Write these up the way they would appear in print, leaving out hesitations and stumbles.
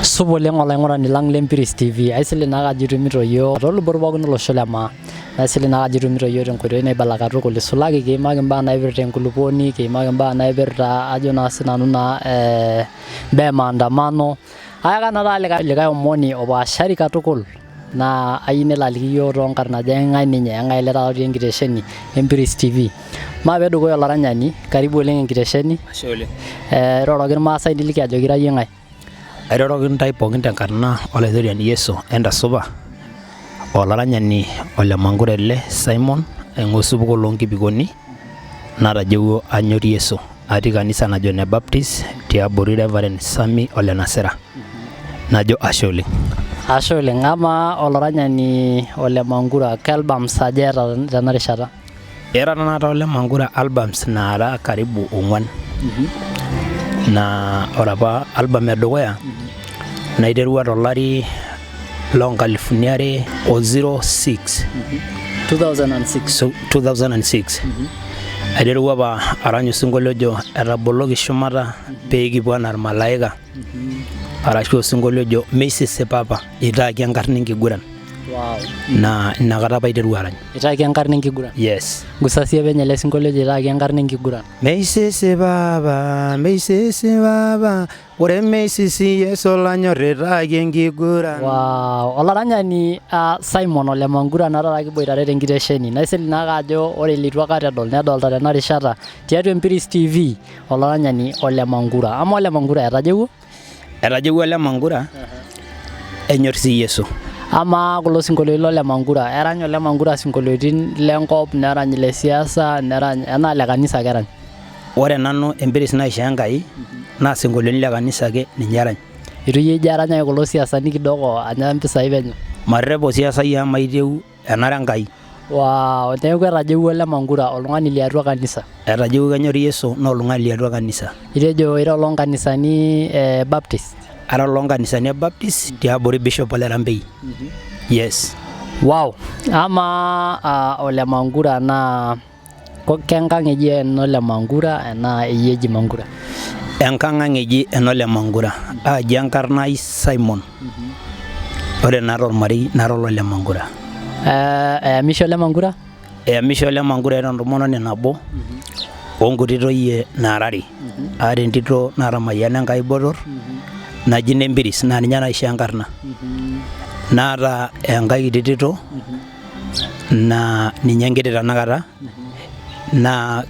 Supa oleng olaing'urani lang le Mpiris TV. Aisilig naake ajo itumito iyiook toolubot pookin olosho le maa. Naisilig naake ajo itumito iyiook tenkoitoi naibala katukul. Isulaki kiimaki imbaa naipirta enkulupuoni, kiimaki imbaa naipirta ajo naa sinanu naa imbaa e maandamano. Ayaka naa taata likae omoni opaashari katukul naa ayieu nelo aliki iyiook toonkarn ajo eng'ae ninye, eng'ae ele taata otii enkitesheni e Mpiris TV. Maape dukuya olaranyani, karibu oleng enkitesheni. Ashe oleng. Iroroki irmaasai niliki ajoki ira iyie ng'ae. Airoroki intae pookin tenkarna Olaitoriani Yesu entasupa, olaranyani Ole Mankura ele Simon aing'ua osupuko loo Nkipikoni natajeuo anyor Yesu atii kanisa najo ene Baptist tiabori Reverend Sammy Ole Nasira najo ashe oleng. Ashe oleng. Amaa olaranyani Ole Mankura ke albums aja eeta tena rishata? Eeta tenakata Ole Mankura albums naara karibu ong'uan. Naa ore apa album edukuya naiterua tolari loo nkalifuni are o 06. 2006. So, 2006. Aiterua apa arany osinkolio ojo etaboloki shumata pee kipuo anaa irmalaika arashu osinkolio ojo meisisi papa itaaki enkarna enkiguran. Wow. Naa inakata apa aiterua arany. Itaaki enkarna enkiguran. Yes. Ngusa siye penyo ele sinkolio ojo itaaki enkarna enkiguran. Meisisi papa, meisisi papa, ore meisisi Yesu olanyor itaaki enkiguran. Wow. Olaranyani Simon Ole Mankura naa taata kiboitare tenkitesheni. Naisilig naake ajo ore leitu aikata edol nedolta tena rishata tiatua Empiris TV olaranyani Ole Mankura. Amaa Ole Mankura etajeuo? Etajeuo Ole Mankura enyor sii Yesu. Amaa kulo sinkolioitin lole Mankura, erany Ole Mankura isinkolioitin lenkop, nerany ile siasa, nerany enaa ile kanisa ake erany? Ore nanu empiris naishoo Enkai naa isinkolioitin le kanisa ake ninye erany. Eitu iyie ijo aranyaki kulo siasani kidogo anya mpisai penyo? Marrep osiasai amu maitieu enara Enkai. Wow, neeku etajeuo Ole Mankura oltung'ani liatua kanisa. Etajeuo kenyor Yesu naa oltung'ani liatua kanisa. Itejo ira oloo nkanisani e Baptist? Ara oloo nkanisani e Baptist tiabori Bishop Ole Rambei. Yes. Wow, amaa Ole Mankura naa kenkang eji eno Ole Mankura enaa eyie eji Mankura? Enkang ang eji eno Ole Mankura. Aaji enkarna ai Simon. Ore naa tolmarei nara olole Mankura. Eyamishe Ole Mankura? Eyamishe Ole Mankura eeta entomononi nabo oo nkuti toyie naara are. Aata entito natamayiana Enkai botor naji Nempiris naa ninye naishoo enkarna. Naata enkae kiti tito naa ninye enkiti tenakata naa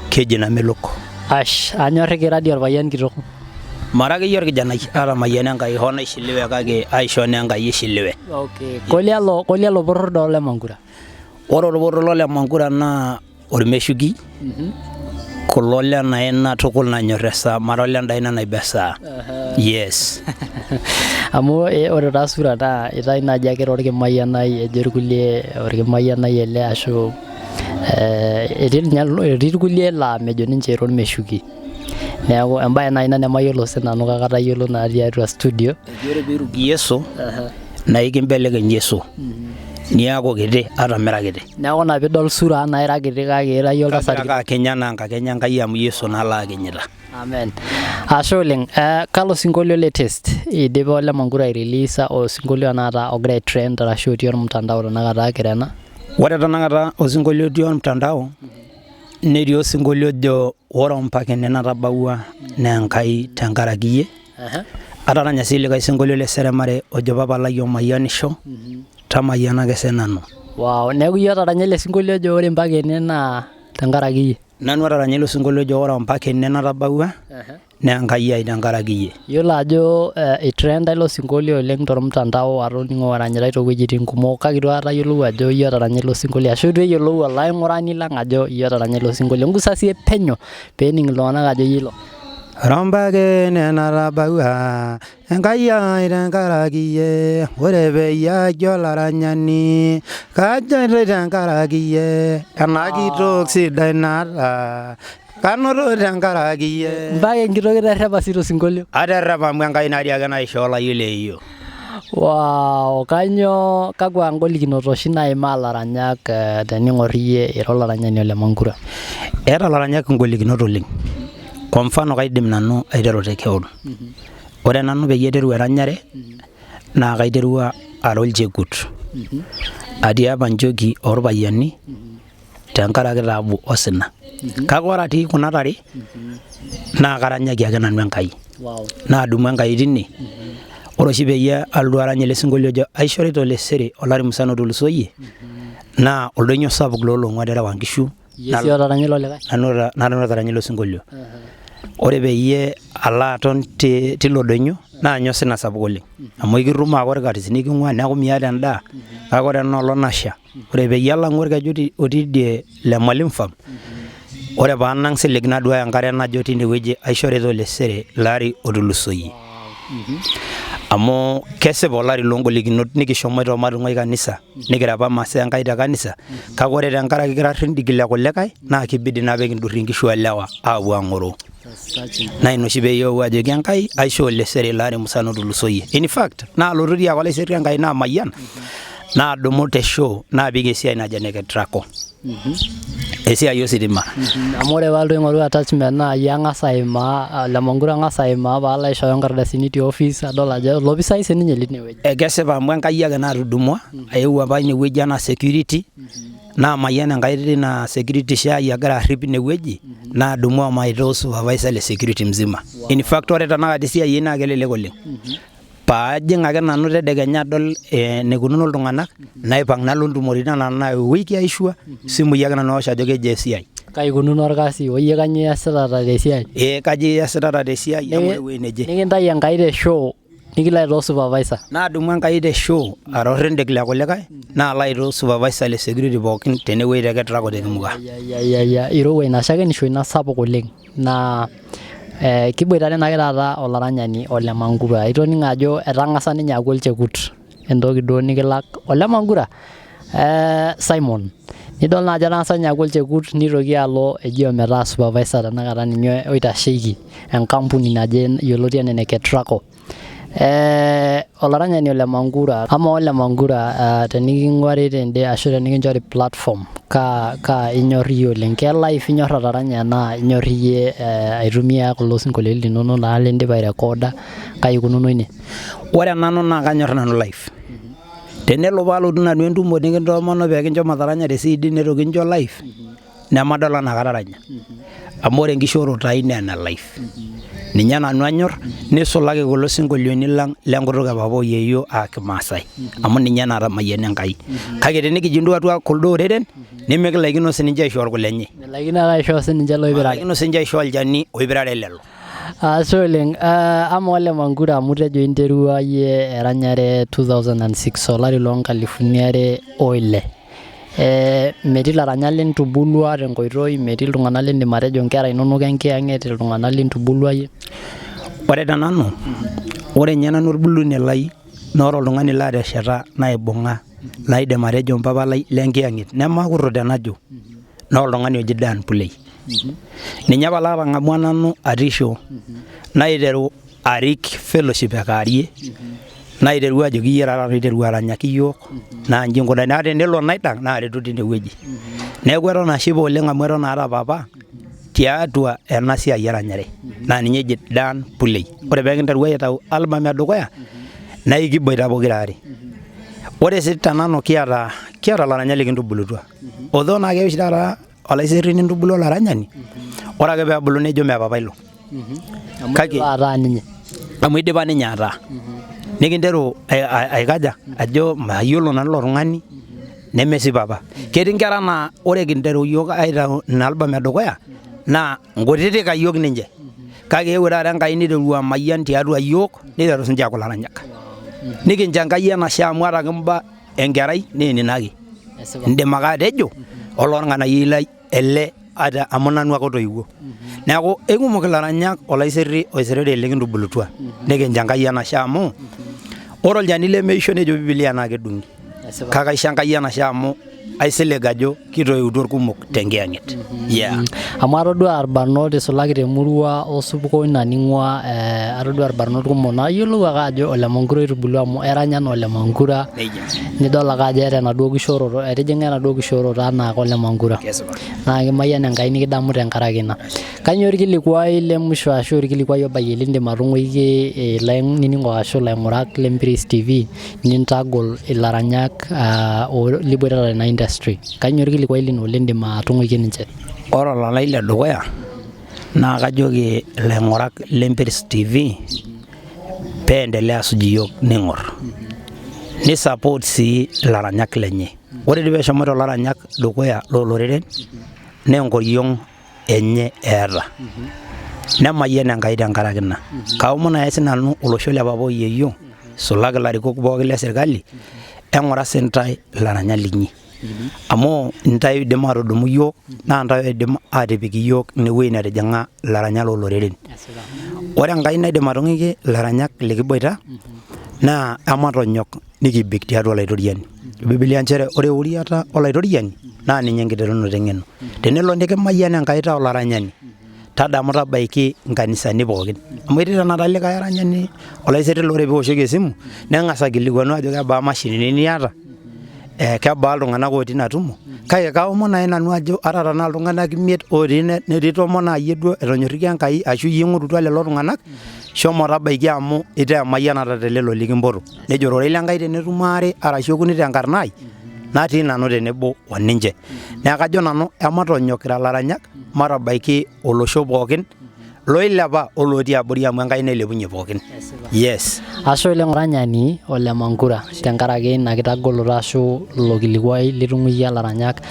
keji Namelok. Ash, anyorriki ira dii olpayian kitok. Mara akeyie orkijanai atamayiana Enkai hoo naishiliwe kake aishoo naa Enkai ishiliwe. Okay. Kolialo kolialo poror doo Ole Mankura? Ore orporor lole Mankura naa ormeshuki kulo lena aina tukul nanyor esaa mara olenda aina naiba esaa. Yes. Amu ore taa sura naa itayu naaji ake ira orkimayianai ejo irkulie orkimayianai ele ashu etii ninye etii irkulie laa mejo ninche ira ormeshuki. Neeku embae naaji ina nemayiolo sinanu kake atayiolo naa tiatua studio. Eji ore piiruk Yesu naa ekimbelekeny Yesu niaku kiti ata mira kiti. Neeku ina piidol sura anaa ira kiti kake ira iyie oltasat Kagira ake akiny anaa enkakenya Enkai amu Yesu naa laakinyita. Amen. Ashe oleng. Kalo sinkolio latest eidipa Ole Mankura aireleasa osinkolio tenakata ogira ai trend arashu otii ormutandao tenakata kira ena? Ore tenakata osinkolio otii ormutandao netii osinkolio ojo ore ompaka ene natabawua naa Enkai tenkaraki iyie. Ataranya sii likae sinkolio le seremare ojo papa lai omayianisho tamayianaki sinanu. Wow, neeku iyie otaranya ele sinkolio ojo ore mpaka ene naa tenkaraki iyie. Nanu otaranya ilo sinkolio ojo ore ompaka ene natabawua naa Enkai ai tenkaraki iyie. Iyiolo ajo eitrenda ilo sinkolio oleng tormutandao atoning'o eranyitae toowuejitin kumok kake eitu aikata ayiolou ajo iyie otaranya ilo sinkolio ashu eitu eyiolou olaing'urani lang ajo iyie otaranya ilo sinkolio. Ngusa siye penyo peening iltung'anak ajo iyie ilo. Ore ompaka ene natabawua Enkai ai tenkaraki iyie, ore peyie ajo olaranyani kajoito tenkaraki iyie, ena kitok sidai naata kanoto tenkaraki iyie. Mpaka enkitok iterrepa sii tosinkolio. Aterrepa amu Enkai natii ake naishoo olayioni leyioo. Wow, kainyoo kakwa ngolikinot oshi naimaa ilaranyak tening'or iyie ira olaranyani ole Mankura? Eeta ilaranyak ingolikinot oleng. Kwa mfano kaidim nanu aiteru te kewon. Ore nanu peyie aiteru eranyare naa kaiterua ara olchekut atii apa nchoki orpayiani tenkaraki taabu osina. Kake ore atii kuna tare naa karanyaki ake nanu Enkai. Naadumu Enkai tine. Ore oshi peyie alotu arany ele sinkolio ojo aishorita olesere olari musana otulusoyie naa oldonyio sapuk loolong'u aterewa nkishu. Iyie sii otaranya ilo likae? Nanu otaranya ilo sinkolio. Ore peyie alo aton tilo doinyio naa ninye osina sapuk oleng. Amu ekitum ake orkaris niking'ua neeku miata endaa. Kake ore ena olong nasha, ore peyie alang'u orkeju otii idie le Mwalimu Farm, ore paanang silig naduaya enkare najo tine wueji aishorita olesere ilo ari otulusoyie. Amu kesipa olari loo ngolikinot nikishomoita omatung'ai kanisa nikirepa imasaa Enkai te kanisa kake ore tenkaraki kira irrindiki le kulikae naa kibidi naa pekinturrie inkishu oolewa aapuo aang'oroo. Naa ina oshi peekipuo aajoki Enkai aishoo olesere ilo ari musana otulusoyie. In fact naalotu dii ake olaiserri Enkai naamayian naadumu te shoo napik esiai naji ene Ketraco. Esiai ositima. Amu ore paalotu aing'oru attachment naa iyie ang'as aimaa Ole Mankura ang'as aimaa paalo aishooyo nkardasini te office adol ajo olopisai sininye line wueji. Ekesipa amu Enkai ake natudumua ayewuo apa ine wueji anaa security naamayian Enkai tina security shai agira arrip ine wueji nadumu omaitaa supervisor le security mzima. In fact ore tenakata esiai ai naa kelelek oleng. Paajing ake nanu tedekenya adol enikununo iltung'anak naipang nalo ntumoritin anaa naa ewiki aishua isimui ake nanu aosh ajo kejaa esiai. Kai ikununo orkasi o iyie kanyoo iyasitata te siai? Ee kajo iyasitata te siai amu ewuei neje. Nikintayu Enkai te shoo nikilo aitaa supervisor. Naadumu Enkai te shoo ara orrendik le kulikae naalo aitaa supervisor le security pookin tenewueji te Ketraco te Kimuka. Irowua ina shakenisho ina sapuk oleng. Naa kiboitare naake taata olaranyani Ole Mankura. Itoning'o ajo etang'asa ninye aaku olchekut entoki duo nikilak Ole Mankura Simon. Nidol naa ajo etang'asa ninye aaku olchekut nitoki alo eji ometaa supervisor tenakata ninye oitasheki enkampuni naje yioloti enaa ene Ketraco. Olaranyani Ole Mankura, amaa Ole Mankura teniking'uari tende ashu tenikinchori platform kaa kaa inyorr iyie oleng, ke live inyorr ataranya enaa inyorr iyie aitumia kulo sinkolioitin linono naa lindipa airekoda, kai ikununo ine? Ore nanu naa kanyorr nanu live. Tenelo paalotu nanu entumo nikintoomono pee kincho mataranya te CD neitu kincho live nemadol anaa kataranya amu ore enkishooroto ai naa ene live ninye nanu anyorr neisulaki kulo sinkolioitin lang lenkutuk e papa o yieyio aa kimaasai amu ninye naatamayiana Enkai kake tenikijing duo atua kuldo oreren nemikilaikino sininche aishoo orkulenye Milaikino ake aishoo sininche loipirare. Milaikino sininche aishoo olchani oipirare lelo. Ashe oleng. Amaa Ole Mankura amu itejo interua iyie eranyare 2006 olari loo nkalifuni are oile. Metii ilaranyak lintubulua tenkoitoi, metii iltung'anak lindim atejo inkera inonok enkiyang'et, iltung'anak lintubulua iyie? Ore te nanu, ore ninye nanu olbulunye lai naa ore oltung'ani laatesheta naibung'a laidim atejo mpapa lai le nkiyang'et nemakurro tenajo naa oltung'ani oji Dan Pulei. Ninye apa latang'amua nanu atii shoo naiteru arik fellowship e kaarie naiteru ajoki iyie taata oiteru aranyaki iyiook naa inji inkunari naa tenelo naidang naaretu tine wueji. Neeku eton ashipa oleng amu eton aata papa tiatua ena siai eranyare naa ninye eji Dan Pulei. Ore pee kinteru aitau album edukuya naa ekiboita pokira aare. Ore sii tenanu kiata kiata ilaranyak likintubulutua although naa keya oshi taata olaiserri nintubulu olaranyani ore ake peebulu nejo mee papa ilo. Amu idipa ataa ninye. Amu idipa ninye ataa. Nikinteru aikaja ajo mayiolo nanu ilo tung'ani neme sii papa. Ketii nkera naa ore kinteru iyiook aitau ina album edukuya naa nkutitik ayiok ninche kake eewuo taata Enkai niteru amayian tiatua iyiook niteru sininche aaku ilaranyak. Nikincho Enkai enashe amu ata kimba enkerai naa enino ake. Indim ake atejo olorng'anayioi lai ele ata amu nanu ake otoiwuo. Neeku eikumok ilaranyak olaiserri oisiriri likintubulutua nikincho Enkai enashe amu ore olchani lemeisho nejo bibilia naa kedung'i. Kake aisho Enkai enashe amu Aisilig ajo kitoiutuo irkumok tenkiyang'et. Yeah. Amu atodua irbarnot isulaki temurua osupuko ina ning'ua atodua irbarnot kumok nayiolou ake ajo Ole Mankura oitubulua amu eranya naa Ole Mankura. Nejia. Nidol ake ajo eeta enaduo kishooroto, etijing'a enaduo kishooroto anaa ake Ole Mankura. Kesipa. Naa kimayian Enkai nikidamu tenkaraki ina. Kainyoo orkilikuai le musho ashu orkilikuai obayie lindim atung'uiki ilainining'ok ashu ilaing'urak le Mpiris TV nintagol ilaranyak liboitata tena industry? Kainyoo orkilikuai lino lindim atung'uiki ninche? Ore olalai le dukuya naa kajoki ilaing'urak le Mpiris TV pee endelea asuj iyiook ning'or. Ni support sii ilaranyak lenye. Ore dii peshomoita ilaranyak dukuya loo loreren naa enkoriong enye eeta. Nemayian Enkai tenkaraki ina. Kaomon ake sinanu olosho le papa oyieyio, isulaki ilarikok pookin le sirkali, eng'ura sintae ilaranyak linyi. Amu intae oidim atudumu iyiook naa intae oidim atipik iyiook inewueji netijing'a ilaranyak loo loreren. Ore enkai naidim atung'uiki ilaranyak likiboita naa ematonyok nikibik tiatua Olaitoriani. Bibilia nchere ore euriata Olaitoriani naa ninye enkiterunoto eng'eno. Tenelo nikimayian Enkai taa olaranyani, tadamu tabaiki inkanisani pookin. Amu etii tenakata likae aranyani olaiseri laa ore piiwoshoki esimu neng'as aikilikuanu ajo kebaa imashinini niata, kebaa iltung'anak otii ina tumo, kake kaomon nai nanu ajo ata tenaa iltung'anak imiet otii ine netii tomon naa iyie duo etonyorrikia Enkai ashu iyie ing'orutua lelo tung'anak, shomo tabaiki amu itaa emayianata te lelo likimpoto. Nejo ororei le Nkai tenetumo aare arashu okuni tenkarna ai, natii nanu tenebo o ninche. Neeku kajo nanu ematonyok kira ilaranyak matabaiki olosho pookin loilepa olotii abori amu Enkai nailepunye pookin. Yes. Ashe oleng olaranyani Ole Mankura tenkaraki ina kitagoloto ashu ilo kilikuai litung'uikia ilaranyak.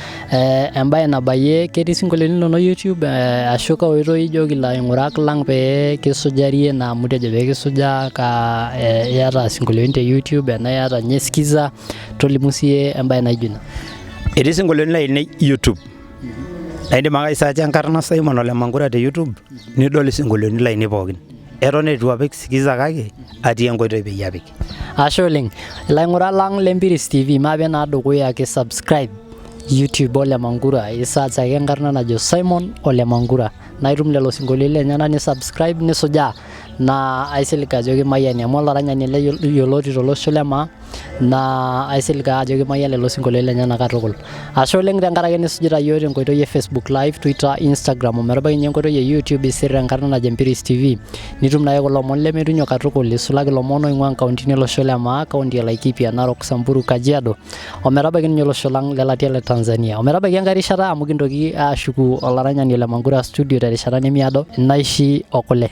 Embae nabayie ketii isinkolioitin linonok YouTube ashu kaa oitoi ijoki ilaing'urak lang pee kisujarie naa amu itejo pee kisujaa kaa iyata isinkolioitin te YouTube enaa iyata ninye Skiza tolimu siiyie embae naijo ina. Etii isinkolioitin lainei YouTube. Naa indim ake aisearcha enkarna Simon Ole Mankura te YouTube nidol isinkolioitin lainei pookin. Eton eitu apik Skiza kake atii enkoitoi peyie apik. Ashe oleng. Ilaing'urak lang le Mpiris TV, maape naa dukuya kisubscribe YouTube Ole Mankura, i search ake enkarna najo Simon Ole Mankura naa itum lelo sinkolioitin lenyenak ni subscribe nisujaa naa aisilig ajo kimayiani amu olaranyani ele yioloti tolosho le maa naa aisilig ake ajo kimayian lelo sinkolioitin lenyenak katukul. Ashe oleng tenkaraki nisujita iyiook tenkoitoi e Facebook live, Twitter, Instagram ometabaiki ninye enkoitoi e YouTube isir enkarna najo Empiris TV. Nitum naake kulo omon lemetunyo katukul isulaki ilomon oing'ua nkauntini olosho le maa, kaunti e Laikipia, Narok, Samburu, Kajiado ometabaiki ninye olosho lang lelatia le Tanzania. Ometabaiki enkae rishata amu kintoki ashuku olaranyani Ole Mankura studio terishata nemiado, naishi okule.